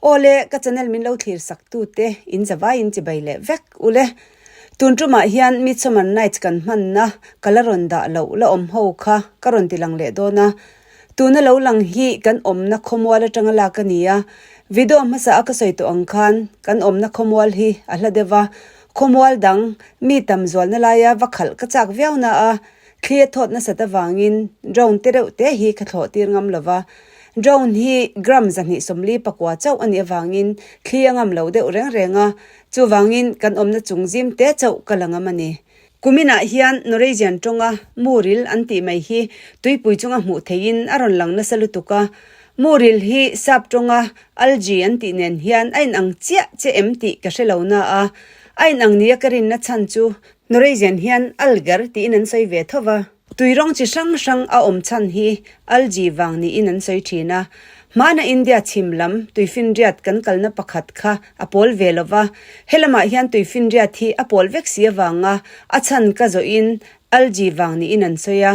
Awle, ka channel min lo thlir sak tu te in zavaiin chibai leh vek ule. Tun tumah hian Midsummer Nights kan hmanna ka la rawn dah loh la awm ho kha ka rawn ti lang leh dawn a. Tuna lo lang hi kan awmna khawmual atanga lak a ni a. Video hmasa a ka sawi tawh ang khan kan awmna khawmual hi a hla deuh a, khawmual dang mi tam zualna laia va khalh ka chak viau na a, Thli a thawt nasat avangin drone te reuh te hi ka thlawh tir ngam lo va. Drone hi gram 244 chauh a nih avangin thli a ngam lo deuh reng reng a, chuvangin kan awmna chung zim te chauh ka la ngam a ni. Kuminah hian Norwegian tawnga muril an tih mai hi tuipui chunga hmuh theihin a rawn lang nasa lutuk a. Muril hi sap tawnga algae an tih nen hian a inang chiah che em tih ka hre lo na a, a inang nia ka rinna chhan chu Norwegian hian alger tiin an sawi ve tho va. Tui rawng chi hrang hrang a awm chhan hi algae vang niin an sawi thin a. Hmana India chhim lam tuifinriat kan kalna pakhat kha a pawl ve lo va. Helamah hian tuifinriat hi a pawl vek si avanga a chhan ka zawhin algae vang niin an sawi a.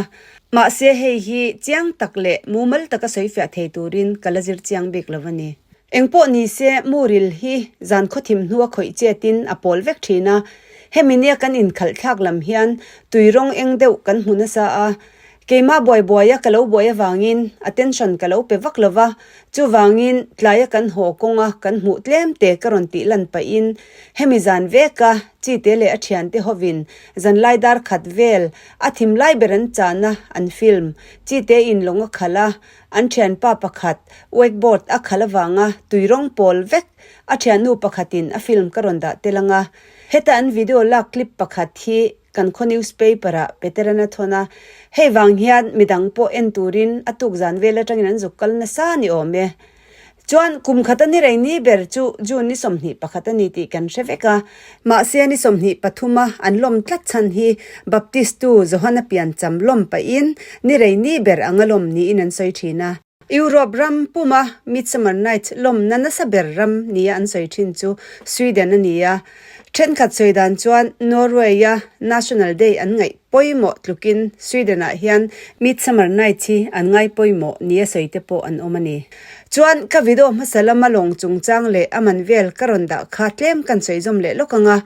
Mahse hei hi chiang tak leh mumal taka sawi fiah thei turin ka la zir chiang bik lo a ni. Engpawh ni se, Muril hi zan khawthim hnua khawih chetin a pawl vek thin a, hemi nia kan inkhalh thlak lam hian tui rawng eng deuh kan hmu nasa a. Keimah buai buaia ka lo buai avangin attention ka lo pe vak lo va, chuvangin tlaia kan haw kawnga kan hmuh tlem te ka rawn tih lan pahin hemi zan veka Chite leh a thiante hovin zanlai dar khat vel a thim lai ber an chahna an film Chite in lawng a khalh a, An thianpa pakhat wakeboard a khalh avanga tui rawng pawl vek a thiannu pakhatin a film ka rawn dah tel ang a. Heta an video lak clip pakhat hi kan khaw newspaper ah Peteran a thawn a. Hei vang hian midang pawh en turin a tuk zan vel atangin an zuk kal nasa ni awm e. Chuan kum khat a ni rei ni ber chu June ni 21 a ni tih kan hre vek a. Mahse ni 23 a an lawm tlat chhan hi Baptist tu Johana piancham lawm pahin ni rei ni ber anga lawm niin an sawi thin a. Europe ram puma Midsummer Night lawmna nasa ber ram nia an sawi thin chu Sweden a ni a. Thenkhat sawi dan chuan Norway-a National Day an ngaih pawimawh tlukin Sweden-ah hian Midsummer Night hi an ngai pawimawh nia sawi te pawh an awm a ni. Chuan ka video hmasa lama lawng chungchang leh a man vel ka rawn dah kha tlem kan sawi zawm leh lawk ang a.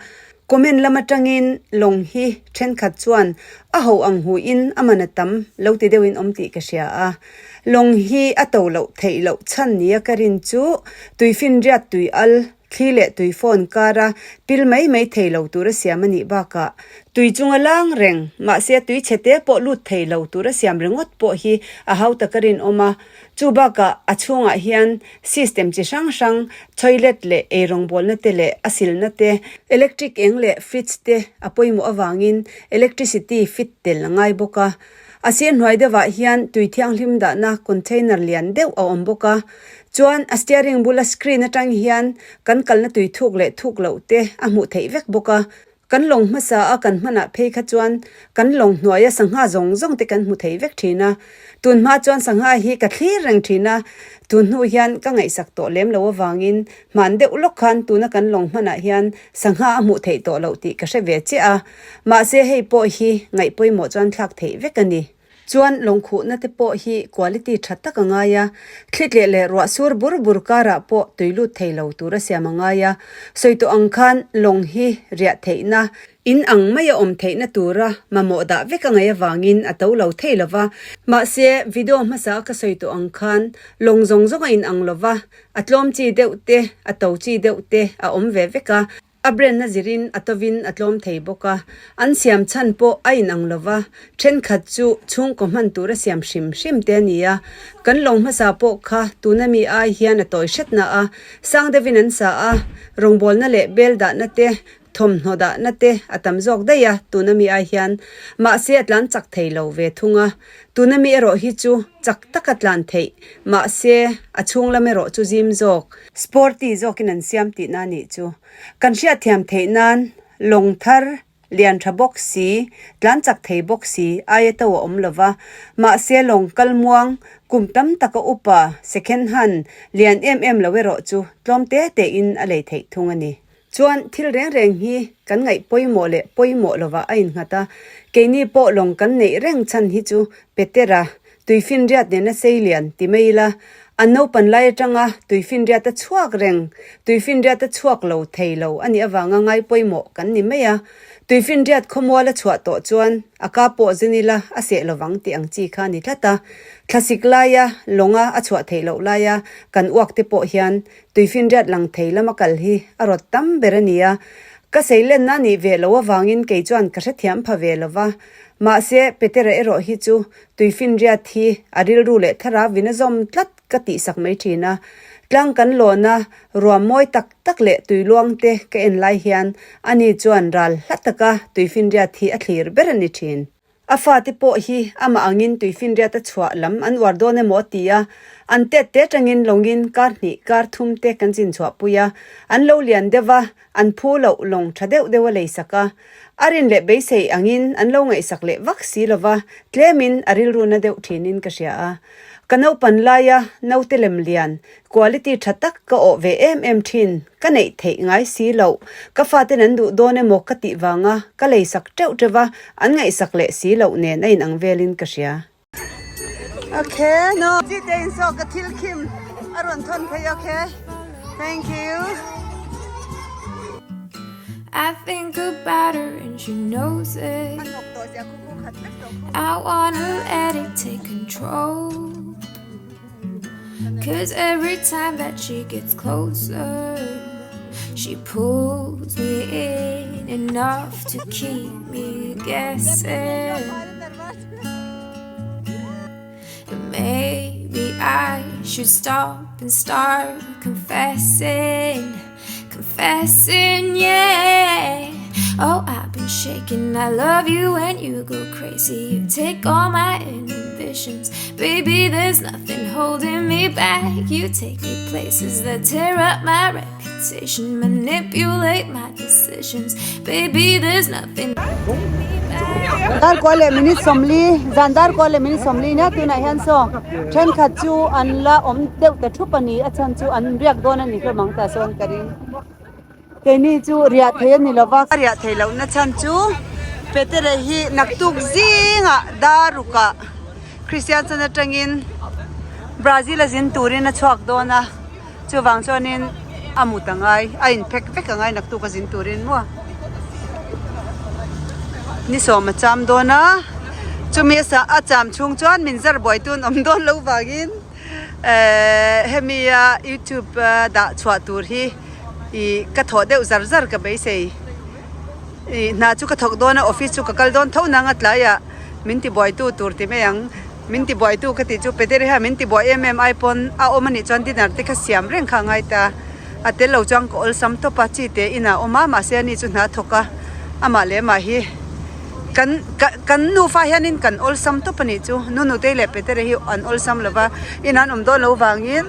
Comment lam atangin lawng hi thenkhat chuan a ho ang huin a man a tam lo ti deuhin awm tih ka hria a. Lawng hi a to loh theih loh chhan nia ka rin chu tuifinriat tui al Thli leh tui phone kara pil mai mai thei lo tura siam a nih bakah tui chunga lang reng, mahse tui chhe te pawh lut thei lo tura siam ringawt pawh hi a hau taka rinawm a. Chu bakah a chhungah hian system chi hrang hrang, toilet leh eirawngbawlna te leh a silna te, electric eng leh fridge te a pawimawh avangin electricity fit tel a ngai bawk a. A sir hnuai deuhah hian tui thianghlim dahna container lian deuh a awm bawk a. Chuan a steering bula screen atang hian kan kalna tui thuk leh thuk loh te a hmuh theih vek bawk a. Kan lawng hmasa a kan hmanah phei kha chuan kan lawng hnuaia sangha zawng zawng te kan hmu thei vek thin a. Tun hma chuan sangha hi ka thlir reng thin a, tun hnu hian ka ngaihsak tawh lem lo avangin hman deuh lawk khan tuna kan lawng hmanah hian sangha a hmuh theih tawh loh tih ka hre ve chiah a. Mahse hei pawh hi ngaih pawimawh chuan thlak theih vek a ni. Chuan lawngkhuhna te pawh hi quality tha tak a ngai a, thlitleh leh ruah sur bur bur karah pawh tui lut thei lo tur a siam a ngai a. Sawi tawh ang khan lawng hi riah theihna, in ang mai a awm theihna tura mamawh dah vek a ngaih avangin a to lo thei lo va. Mahse video hmasa a ka sawi tawh ang khan lawng zawng zawng a in ang lo va, a tlawm chi deuh te, a to chi deuh te a awm ve vek a. A brand a zirin a tovin a tlawm thei bawk a, an siam chhan pawh a inang lo va, thenkhat chu chhungkaw hman tura siam hrim hrim te a ni a. Kan lawng hmasa pawh kha tuna mi ai hian a tawi hret na a, sang deuhin an sa a, rawngbawlna leh bel dahna te, thawmhnaw dahna te a tam zawk daih a tuna mi ai hian. Mahse a tlan chak thei lo ve thung a, tuna mi erawh hi chu chak taka tlan theih, mahse a chhung lam erawh chu zim zawk. Sporty zawkin an siam tihna a nih chu. Kan hriatthiam theih nan lawng thar lian tha bawk si, tlan chak thei bawk si aia to a awm lo va. Mahse lawng kal muang kum tam taka upa second hand lian em em lo erawh chu tlawm te tein a lei theih thung a ni. Chuan thil reng reng hi kan ngaih pawimawh leh pawimawh lovah a innghat a, keini pawh lawng kan neih reng chhan hi chu Petera, tuifinriat nena sei lian ti mai ila. An naupan lai atanga tuifinriat a chhuak reng, tuifinriat a chhuak lo thei lo a nih avanga ngai pawimawh kan ni mai a. Tuifinriat khawmual a chhuah tawh chuan a ka pawh zin ila a seh lovang tih ang chi kha a ni tlat a. Thlasik laia lawnga a chhuah theih loh laia kan uak te pawh hian tuifinriat lang thei lama kal hi a rawt tam ber a ni a. Ka seilenna a nih ve loh avangin kei chuan ka hrethiam pha ve lova. Mahse, Petera erawh hi chu Tuifinriat hi a rilru leh thlarau in a zawm tlat ka tihsak mai thin a. Tlang kan lawn a, ruam mawi tak tak leh tuiluang te ka en lai hian ani chuan ral hla taka tuifinriat hi a thlir ber a ni thin. A fate pawh hi amah angin tuifinriat a chhuah lam an uar dawn emaw a ti a, an tet te atangin lawngin kar hnih kar thum te kan chin chhuahpui a, an lo lian deuh va, An phu loh lawng tha deuh deuh a leisak a, a rin leh beisei angin an lo ngaihsak leh vak si lova, tlemin a rilru na deuh thinin ka hria a. Ka naupan laia naute lem lian, quality tha tak ka awh ve em em thin, ka neih theih ngai si loh, ka faten an duh dawn emaw ka tih vanga ka leisak teuh teuh va, an ngaihsak leh si loh nen a inang velin ka hria. Okay, no. Chi te in so ka thil khim a rawn thawn phei okay. Thank you. I think about her and she knows it. I wanna let it take control. Cause every time that she gets closer, she pulls me in enough to keep me guessing. And maybe I should stop and start confessing, confessing, yeah. Oh, I've been shaking. I love you when you go crazy. You take all my inhibitions. Baby, there's nothing holding me back. You take me places that tear up my reputation, manipulate my decisions. Baby, there's nothing holding me back. Dar kual leh minute 40, zan dar kual leh minute 40 nia tunah hian saw thenkhat chu an la awm deuh ta thup a ni, a chhan chu an riak dawn a ni hlawm ang tah sawn ka ring. Keini chu riah thei a ni lo va. Riah thei lohna chhan chu Petere hi naktuk zingah darukah Kristian chan atangin Brazil a zin turin a chhuak dawn a, chuvang chuanin a mut a ngai, a inphek vek a ngai naktuk a zin turin maw. Ni sawm a cham dawn a, chumi a cham chhung chuan min zar buai tun awm dawn lo vangin. Ehh hemi a youtube a dah chhuah tur hi ih ka thawh deuh zar zar ka beisei ih hna chu ka thawk dawn a office chu ka kal dawn tho nang a tlaiah min ti buai tu tur ti mai ang min ti buai tu ka tih chu Peter hian min ti buai em em ai pawn a awm anih chuan dinner te kha siam reng kha a ngai ta a tel lo chuan ka awlsam tawp a chi te inah a awm a mahse ani chu hna a thawk a amah leh amah hi. Kan kan nufa hianin kan awlsam tawp a nih chu. Nunutei leh Petere hi an awlsam lo va, in an awm dawn loh vangin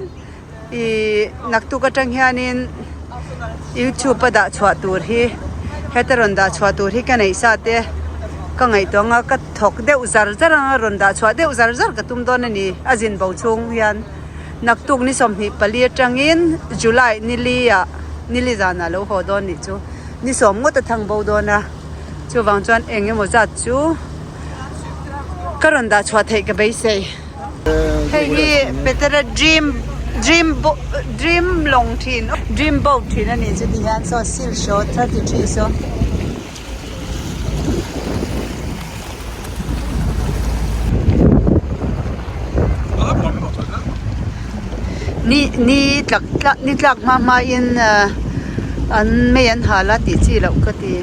ih naktuk atang hianin youtube a dah chhuah tur hi heta rawn dah chhuah tur hi ka neih sa te ka ngaihtuah anga ka thawk deuh zar zar anga rawn dah chhuah deuh zar zar ka tum dawn a ni a zin bo chhung hian naktuk ni 24 atangin July nili ah nili zanah lo haw dawn nih chu ni sawm ngawt a thang bo dawn a. Chuvang chuan eng emaw zat chu ka rawn dah chhuah theih ka beisei. Hei hi Petera dream dream dream lawng thin dream boat thin a nih chu ti hian saw silshaw 33 saw. Ni ni tlak tlak ni tlak hma hma in an mei an hal a tih chi loh ka ti.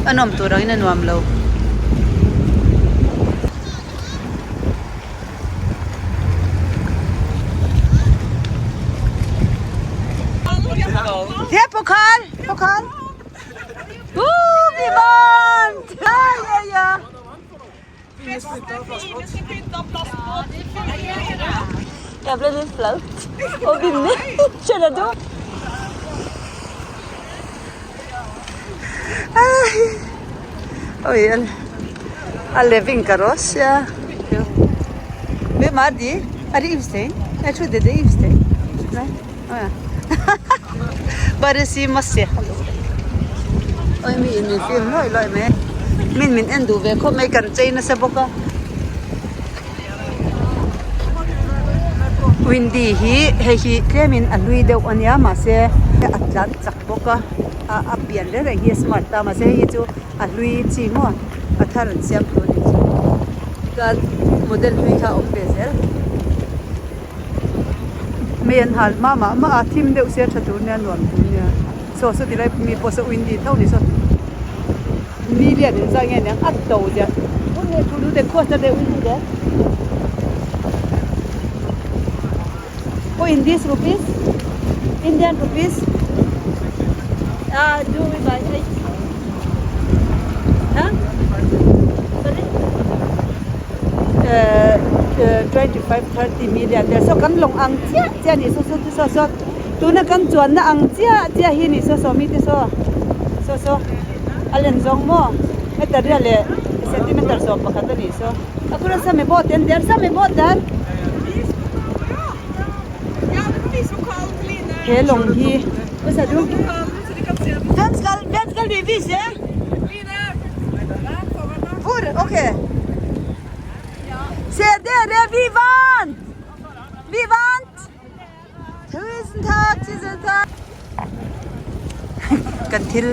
A nawm tur angin a nuam lo. Thế Pokal, Pokal. Woo, vi vann! Ja, ja, ja. Jeg ble litt flaut å vinne, skjønner du? Oi, a living kaross, ja. Hvem er de? Er det Ivstein? Jeg trodde det er Ivstein. Nei? Å ja. Bare si masse hallo. Oi mi in min film lawih lawih mai. Min min en duh ve khawp mai kan chei nasa bawk a. Windy hi hei hi tlemin a hlui deuh a nia mahse a tlan chak bawk a a pian reng reng hi a smart ta mahse hei hi chu a hlui chi maw a thar an siam tur a nih chu chuan model hlui kha a awm ve zel mei an hal hma mah mah a thim deuh se a tha tur nia nuam tur nia saw saw ti lai mi pawh saw windy tho ni saw million in zah nge niang a to ziah Oh in this rupees Indian rupees ah do we buy eight huh sorry uh, uh, 25 30 million there so kan long ang chiah chiah ni so so so so tuna kan chuan na ang chiah chiah hi ni so so mi te so so so a len zawng maw heta ria leh centimeter sawm pakhat a nih saw a kura sami boat te an der sami boat dan he lawng hi Kan thil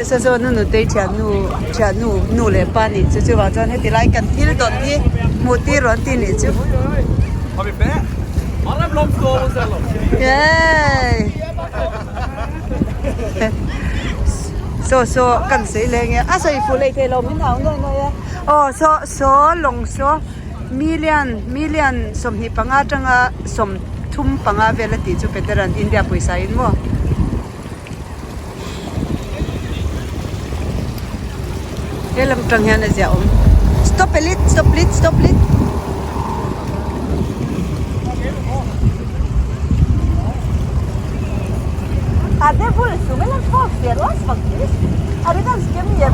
saw saw nu nutei thiannu thiannu nu leh pa nih chu chuvang chuan heti lai kan thil dawn hi hmuh tir rawn ti nih chu saw saw kan sawi leh nge a sawi fuh leh thei lo min au nuai nuai a aw saw saw lawng saw. Million million 25 atanga 35 vel a tih chu Petera'n India pawisa in maw? He lam tang hian a ziah awm. Stop a lit stop lit stop lit. Ah, det borde stå mellan två fel oss faktiskt. Är det ganska mye?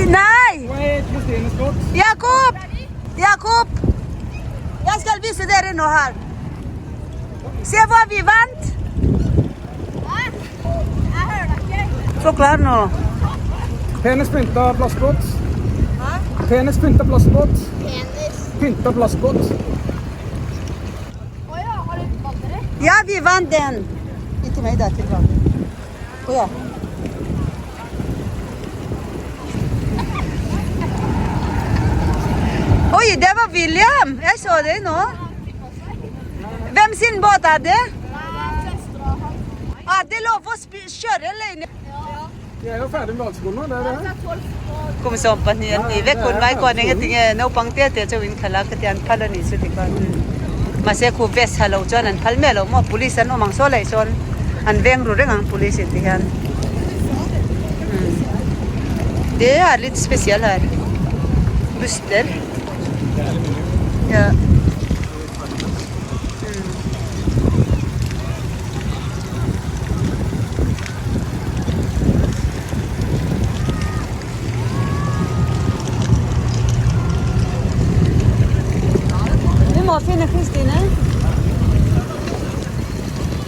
Nei! Jakob! Jakob! Jeg skal vise dere noe her. Se hva vi vant! Forklar nå. Penis pynta plastbåt. Penis pynta plastbåt. Pynta plastbåt. Ja, vi vant den! Ikke meg, da. Til hva? Å ja. Oi, det var William! Jeg så deg nå. Hvem sin båt er det? Er det lov å kjøre alene? Jeg er jo ferdig med barneskolen nå, det er det her. Kum 12 an ni vek hun mai kuan eng ati nge naupang te te chu in khala ka ti an phal a ni chu ti khan mahse khu vest ha lo chuan an phal miah lo maw police an awm ang saw leh sawn an veng ru reng ang police in ti hian det er litt spesiell her buster ja. Vi må finne Kristine.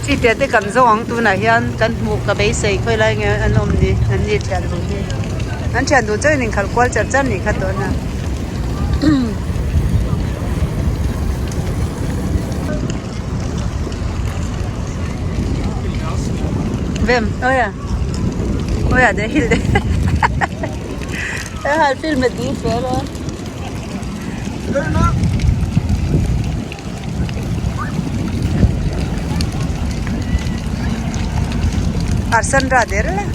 Chite te kan zawng ang tunah hian kan hmuh ka beisei khawi lai nge an awm ni an ni thian duh hi an thian duh chuan inkhalh kual char char nih kha tawh na. Vem, oh ja. Oh ja, det er Hilde. Jeg har filmet de før òg. Er Sandra der, eller?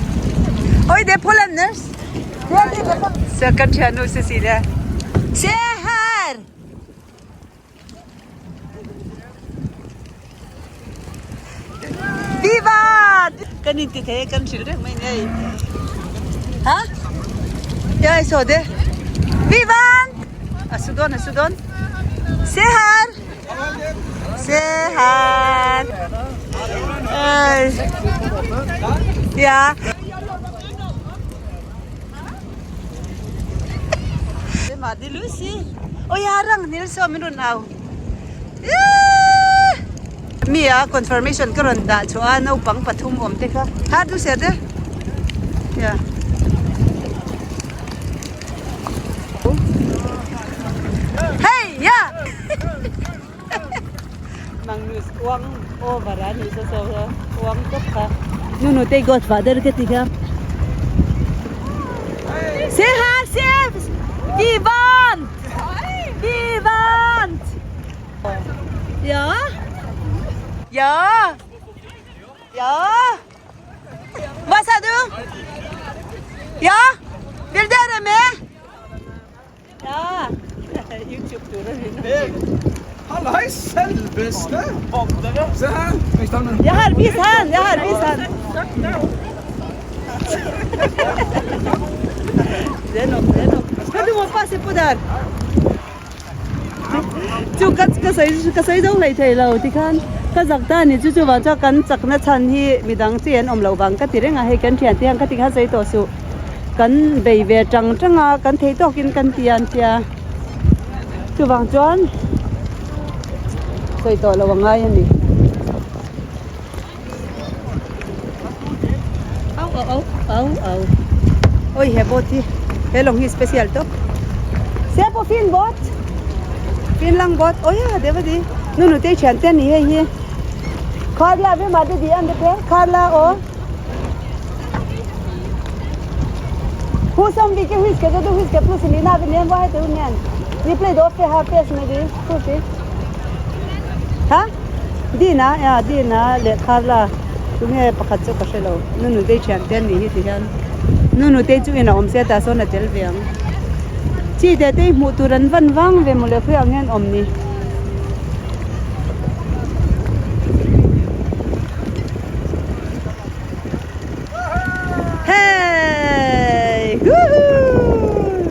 Oi, det er Pål Anders. Så kan thiannu Cecilie. Se her! Viva! Kan in ti thei kan hrilh reng mai nei. Ha? Ya i saw de. Viva! A su dawn a su dawn. Se her! Se her! Ey. Ja. Mah ni Lucy. Oi a Ragnhild saw min rawn au. Mi a confirmation ka rawn dah chhuah a naupang pathum awm te kha. Ha du ser de. Ya. uang over a nih saw saw kha uang tawp kha. Nu nu te godfather ka ti kha. Se ha se vi vant! Vi vant! Ja! Ja! Ja! Hva sa du? Ja? Vil dere med? Ja! YouTube tur a rin. Hallais, selveste! Se her. Skal jeg ta den? Jeg har vist han! Jeg har vist han! Det er nok, det er nok. Men du må passe på der. Chu ka ka sawi ka sawi zo hlei thei lo tikhan ka zak ta ni chu chuvang chuan kan chakna chhan hi midang chi an awm loh vang ka ti reng a hei kan thian te hian ka ti khan sawi tawh suh kan bei ve tang tang a kan thei tawkin kan ti a an tia chuvang chuan sawi tawh loh a ngai a ni. Au au au au au oi he boat hi he lawng hi special tawp se pawh fin boat fin lang boat oi a deuh a ni nu nute thian te a ni hei hi khar la ve mah te di an te khar la aw hu sam vi ke huis ke du huis ke plus ni na ve nen wa he te nen ni play do fe ha pes me di hu si ha Dina a Dina leh Carla tunge pakhat chu ka hre lo Nunutei thian te an nih hi ti hian Nunutei chu in a awm sia tah sawn a tel ve ang chi te te hi hmuh tur an van vang ve mawle khawi ang hian awm ni. Hey! Woohoo!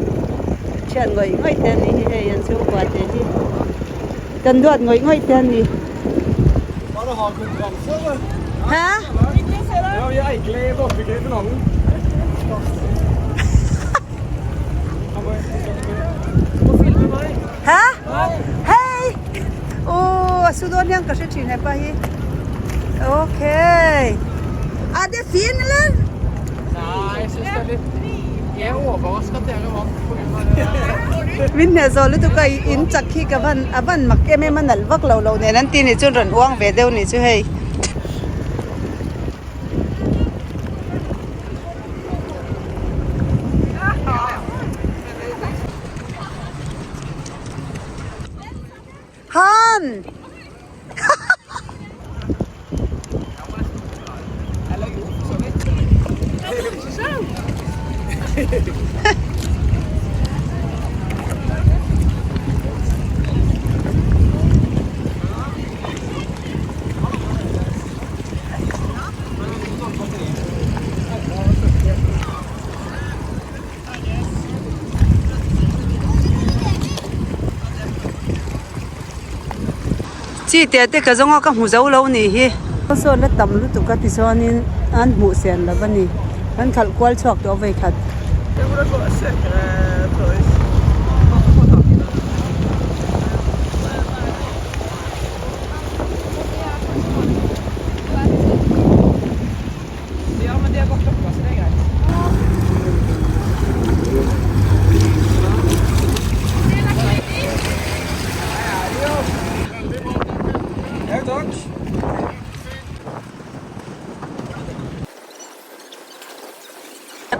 Thian ngawih ngawih te an nih hi hei an chhungkua te hi. Kan duat ngawih ngawih te a ni. Hä? Hä? Hei! Aw, a su dawn hian ka hre thin hepa hi. Okay. Er det fin, eller? Min hmel zawh lutuk a in chak hi ka van a van mak em em a nalh vak lo lo nen an ti nih chuan rawn uang ve deuh nih chu hei. Han! Chi te te ka zawnga ka hmu zo lo nih hi. Sawn la tam lutuk a tichuanin an hmuh sen lo a ni. An khalh kual chhuak tawh vei khat.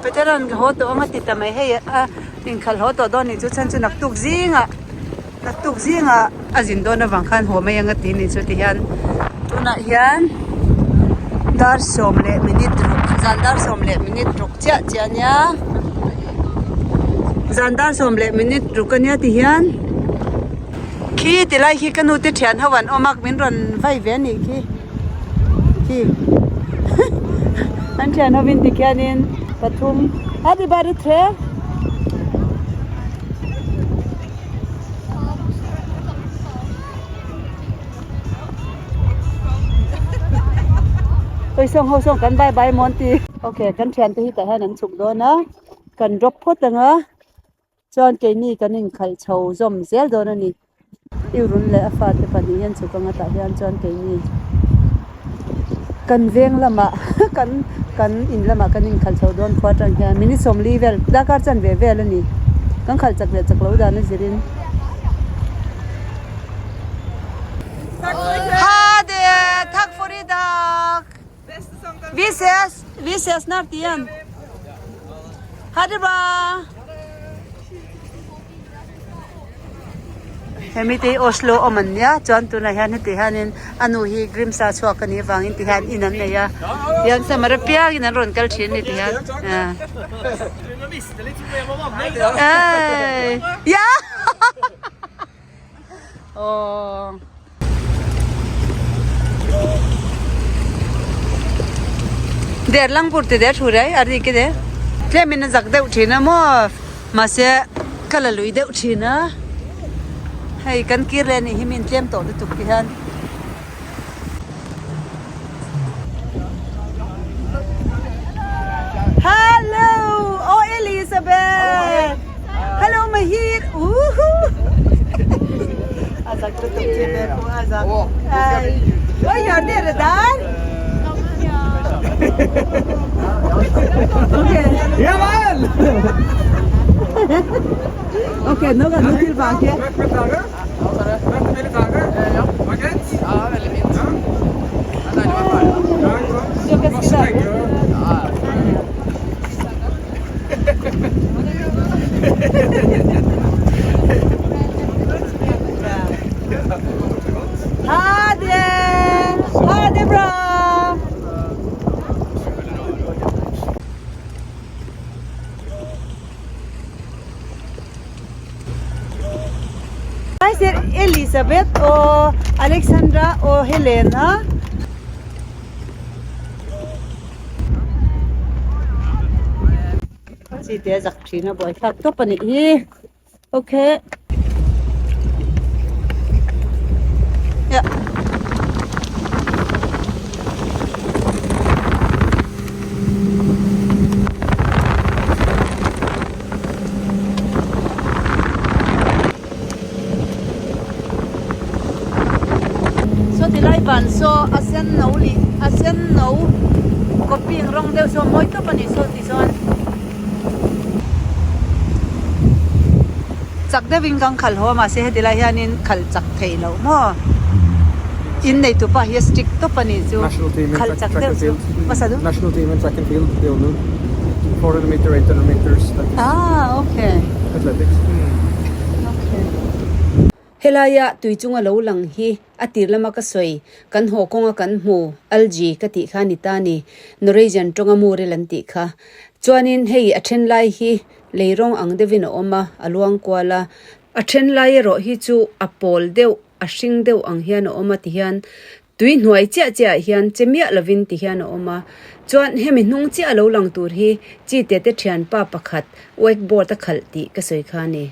Peteran ka haw tawh ang a ti ta mai hei a inkhalh haw tawh dawn nih chu chhan chu naktuk zingah naktuk zingah a zin dawn avang khan haw mai ang a ti nih chu ti hian tunah hian dar sawm leh minute ruk zan dar sawm leh minute ruk chiah chiah a nia zan dar sawm leh minute ruk a nia ti hian khi ti lai khi ka nu te thian ho an awm a min rawn vai ve a nih khi khi an thian ho in ti khianin pathum a ti bari thle. Oi sawng ho sawng kan bye bye mawn ti. Ok kan thiante hi tah hian an chhuk dawn a kan drop phawt ang a chuan keini kan inkhalh chho zawm zel dawn a ni. Iurun leh a fate pahnih hi an chhuk ang a tah hian chuan keini kan veng lamah kan kan in lamah kan inkhalh chho dawn khua atang hian minute sawmli vel darkar chanve vel a ni kan khalh chak leh chak lo dan a zirin. Ha de! Vi ses! Vi ses snart igen! Ha det bra! Hemi te hi Oslo awm an nia chuan tunah hian heti hianin a nu hi Grimsa chhuak a nih avangin ti hian in an nei a tihian summer apiangin an rawn kal thin a ni ti hian Aww. Der lang pur ti der thu rei a ri ki de tlem in a zak deuh thin a maw mahse ka la lui deuh thin a hei kan kir leh anih hi min tlem tawh lutuk ti hian. Hello oh Elizabeth hello Mahir uhu a zak lutuk che ve pawh a zak Vad gör dere där? Okej. Ja vel! Okej, nå går du tilbake. Vært militæret? Vært i militæret? Ja. Var greit? Ja, veldig fint. Ja. Det er deilig å være ferdig. Ja, ikke sant? Masse penger og Ja, Ha det! Ha det bra! Her ser Elisabeth og Alexandra og Helena. Chi te zak thin a buai thlak tawp a nih hi. Okay. Ya. Saw ti lai van saw a sen no leh a sen no kaw pink rawng deuh saw mawi tawp a ni saw ti chuan chak deuhin kan khalh haw a mahse heti lai hianin khalh chak theih loh maw in nei tupa hi a strict tawp a nih chu khalh chak deuh chu hmasa duh. National team in track and field 400 meter 800 meters ah okay athletics okay Helaia tui chunga lo lang hi a tir lama ka sawi kan haw kawnga kan hmu algae ka tih kha a ni ta a ni Norwegian tawnga murel an tih kha chuanin hei a then lai hi lei rawng ang deuhin a awm a a luang kual a a then lai erawh hi chu a pawl deuh a hring deuh ang hian a awm a tihian Tui hnuai chiah chiah ah hian che miah lovin ti hian a awm a, chuan hemi hnung chiah a lo lang tur hi chi te te thianpa pakhat wakeboard a khalh tih ka sawi kha a ni.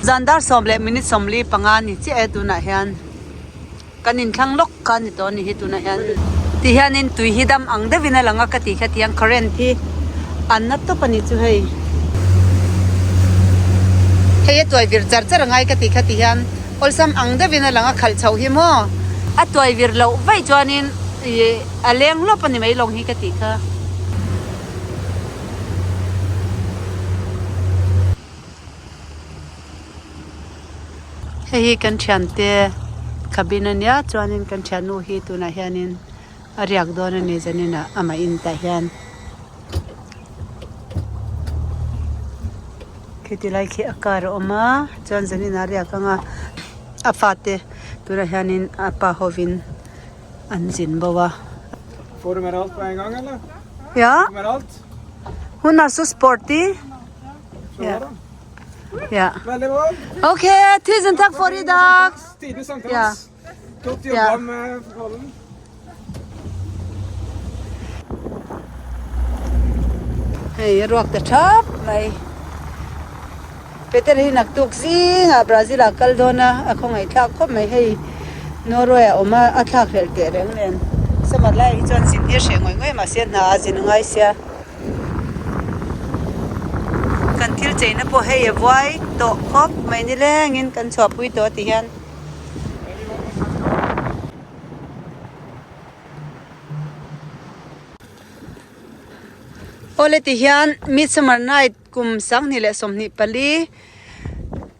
Zan dar sawm leh minute 45 ni chiah e tunah hian kan inthlang lawk kha a ni tawh a ni hi tunah hian ti hianin tui hi dam ang deuhin a lang a ka tih kha tiang current hi an na tawp a ni chu hei hei a tuai vir char char angai ka tih kha ti hian awlsam ang deuhin a lang a khalh chhoh hi maw a tuai vir loh vaih chuanin ih a leng hlawp a ni mai lawng hi ka tih kha. Hei hi kan thiante cabin a nia chuanin kan thiannu hi tunah hianin a riak dawn a ni zanin ah amah in tah hian khiti lai khi a car a awm a chuan zanin ah a riak ang a a fate tunah hianin a pa hovin an zin bo a. Får du med alt på en gang eller? Ja. Får du med alt? Hun er så sporty. Så bra da. Ja. Veldig bra. Ok, tusen takk for i dag. Tidlig sankthans. Godt jobba Ja. med pokalen. Hei a ruak ta thap mai. Peter hi naktuk zingah Brazil ah kal dawn a, a khawngaih thlak khawp mai. Hei Norway ah awm a, a thlak hlelh teh reng nen. Summer laiah hi chuan zin hi a hreh ngawih ngawih a mahse hna a zin a ngai sia. Kan thil cheina pawh hei a vuai tawh khawp mai nilengin kan chhuahpui tawh a ti hian. Awle ti hian Midsummer Night kum 2024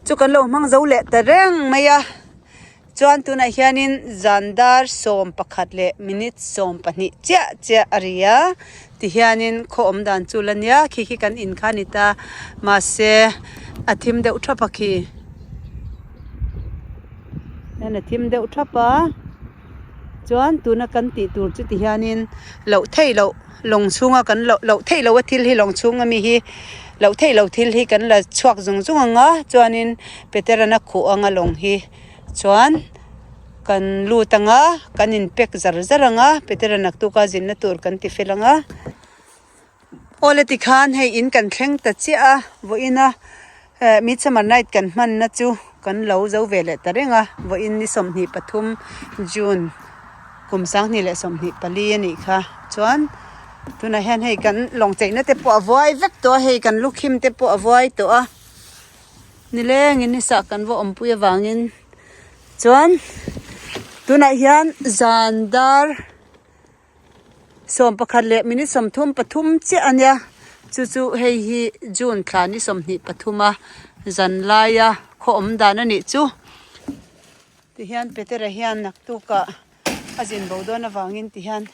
chu kan lo hmang zo leh ta reng mai a. Chuan tunah hianin zan dar 11 leh minute 12 chiah chiah a ri a tihianin khaw awm dan chu la nia khi khi kan in kha a ni ta mahse a thim deuh thap a khi hian a thim deuh thap a chuan tuna kan tih tur chu tihianin loh theih loh lawng chhunga kan loh loh theih loh a thil hi lawng chhunga mi hi loh theih loh thil hi kan la chhuak zung zung ang a chuanin Peterana khuh anga lawng hi chuan kan lut ang a kan in pack zar zar ang a Petera naktuka zinna tur kan ti fel ang a awle tikhan hei in kan thleng ta chiah a vawiin a eh midsummer night kan hmanna chu kan lo zo ve leh ta reng a vawiin ni 23 June kum 2024 a nih kha chuan tunah hian hei kan lawng cheina te pawh a vuai vek tawh a hei kan lukhim te pawh a vuai tawh a. Nilengin ni sah kan va awmpui avangin chuan tunah hian zan dar 11 leh minute 33 chiah a nia chu chu hei hi June thla ni 23 a zan laia khaw awm dan a nih chu tihian Petera hian naktukah a zin bo dawn avangin tihian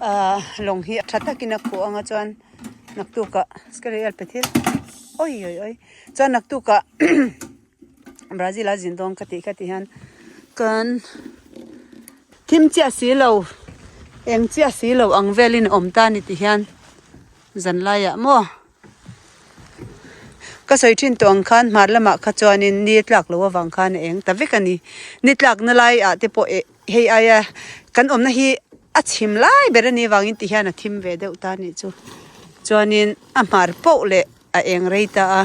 ahh lawng hi tha takin a khuh anga chuan naktukah awi awi awi chuan naktukah Brazil a zin dawn ka tih kha tihian kan thim chiah si lo eng chiah si lo ang velin a awm ta a ni tihian zan laiah maw. Ka sawi thin tawh ang khan hmar lamah kha chuanin ni a tlak loh avang khan a eng ta vek a ni. Ni tlakna laiah te pawh eh hei aia kan awmna hi a chhim lai ber a nih avangin ti hian a thim ve deuh ta a nih chu. Chuanin a hmar poh leh a eng rei ta a,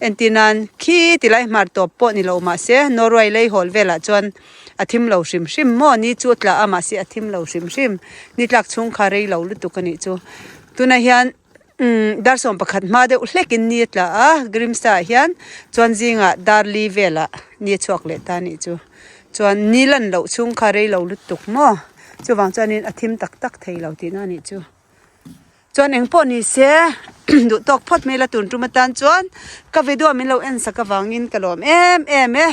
entir nan khi ti lai hmar tawp pawh ni lo mahse Norway lei hawl velah chuan a thim lo hrim hrim maw ni chu a tla a mahse a thim lo hrim hrim. Ni tlak chhung kha rei lo lutuk a nih chu. Tunah hian. Umm dar 11 hma deuh hlekin ni a tla a Grimsta ah hian chuan zingah dar li velah ni a chhuak leh ta a nih chu chuan ni lan loh chhung kha rei lo lutuk maw chuvang chuanin a thim tak tak thei lo tihna a nih chu chuan eng pawh ni se duh tawk phawt mai la tun tum atan chuan ka video min lo en sak avangin ka lawm em em e.